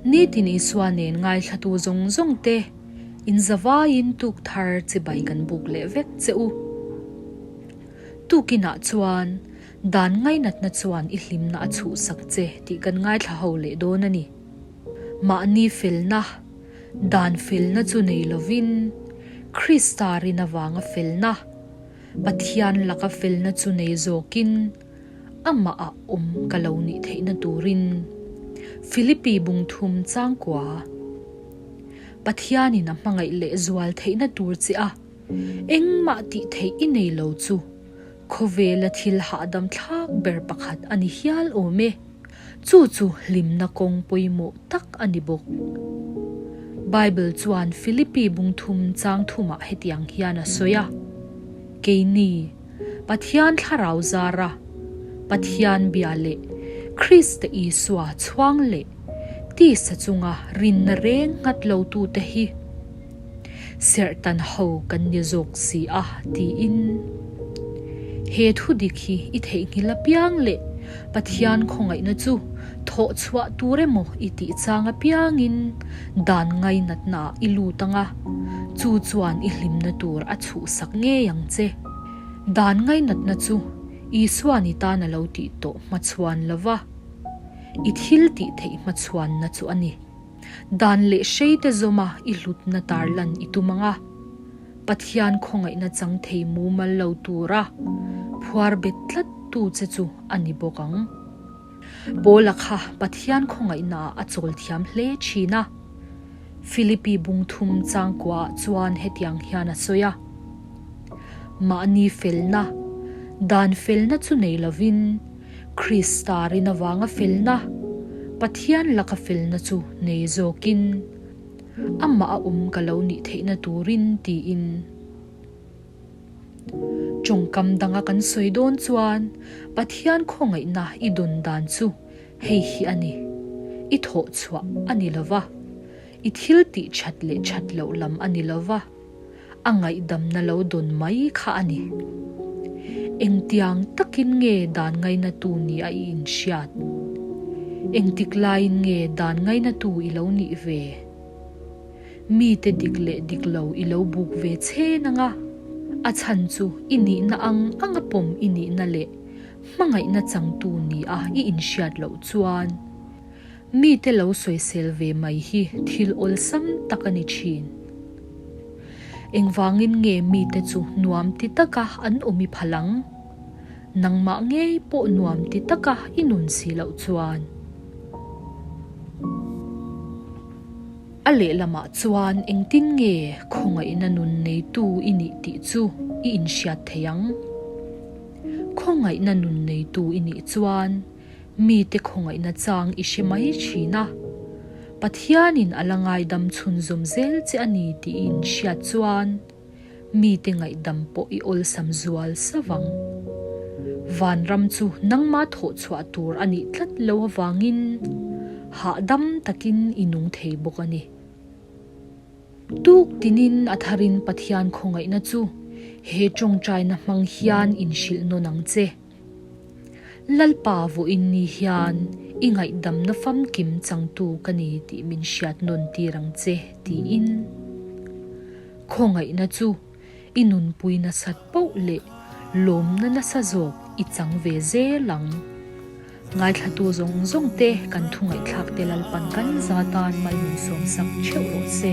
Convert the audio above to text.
Nitin Isua nen ngaithlatu zawng zawng te in zavaiin tuk thar chibai kan buk leh vek che u. Tukinah chuan dan ngainatna chuan i hlimna a chhuhsak che tih kan ngaithla ho leh dawn a ni. Mahni felna, dan felna chu nei lovin Krista rin avanga felna, Pathian laka felna chu nei zawkin amah ah awm ka lo nih theihna turin Philippi bungthum changkua Pathianin a hmangaih leh zual theihna tur che a engmah tih theih i nei lo chu khawvela thil hahdam thlak ber pakhat a ni hial awm e. Chu chu hlimna kawng pawimawh tak a ni bawk. Bible chuan Philippi bungthum chang thumah hetiang hian a sawi a, Keini, Pathian thlarau zara, Pathian bia leh Krista Isua chhuang leh tisa chunga rinna reng nghat lotute hi serhtan ho kan ni zawk si a, tiin. He thu dik hi i theihnghilh apiang leh Pathian khawngaihna chu thawh chhuah tur emaw i tih chang apiangin dan ngainatnaah i lut ang a, chu chuan i hlimna tur a chhuhsak ngei ang che. Dan ngainatna chu Isuan i tan a lo tih tawh hmachhuan lova, i thil tih theih hmachhuanna chu a ni. Dan leh hreite zawma i hlutna tarlan i tum ang a, Pathian khawngaihna chang thei mumal lo tura phuar bet tlat tu che chu a ni bawk ang. Paula kha Pathian khawngaihnaah a chawl thiam hle thin a. Philippi bungthum changkuaah chuan hetiang hian a sawi a, Mahni felna, dan felna chu nei lovin, Krista rin avanga felna, Pathian laka felna chu nei zawkin, amah a awm ka lo nih theihna turin tiin. Tawngkam danga kan sawi dawn chuan Pathian khawngaihna i dawn dan chu hei hi a ni, i thawh chhuah a ni lova, i thil tih that leh that loh lam a ni lova, a ngaihdamna lo dawn mai kha a ni. Engtiang takin nge dan ngainatu ni a i inhriat? Engtik laiin nge dan ngainatu i lo nih ve? Mite dik leh dik lo i lo buk ve chhen ang a, a chhan chu i nihna ang anga pawm i nihna leh hmangaihna changtu ni a i inhriat loh chuan Mite lo sawisel ve mai hi thil awlsam tak a ni thin. Engvangin nge mite chu nuam ti taka an awm i phal ang? Nangmah ngei pawh nuam ti taka i nun si loh chuan. A lehlamah chuan engtin nge khawngaihna nun neitu i nih tih chu i inhriat thei ang? Khawngaihna nun neitu i nih chuan Mite khawngaihna chang i hre mai thin a, Pathianin a la ngaidam chhunzawm zel che a ni tih i inhriat chuan mite ngaihdam pawh i awlsam zual sa vang. Vanram chu nangma thawh chhuah tur a nih tlat lo avangin hahdam takin i nung thei bawk a ni. Tuk tinin a tharin Pathian khawngaihna chu he tawngtaina hmang hian inhrilh nawn ang che. Lalpa vawiin ni hian i ngaihdamna famkim changtu ka ni tih min hriat nawn tir ang che tiin khawngaihna chu i nunpui nasat poh leh lawmna nasa zawk i chang ve zel ang. Ngaithlatu zawng zawng te kan thu ngaihthlak te Lalpan kan za tan mal min sawmsak theuh rawh se.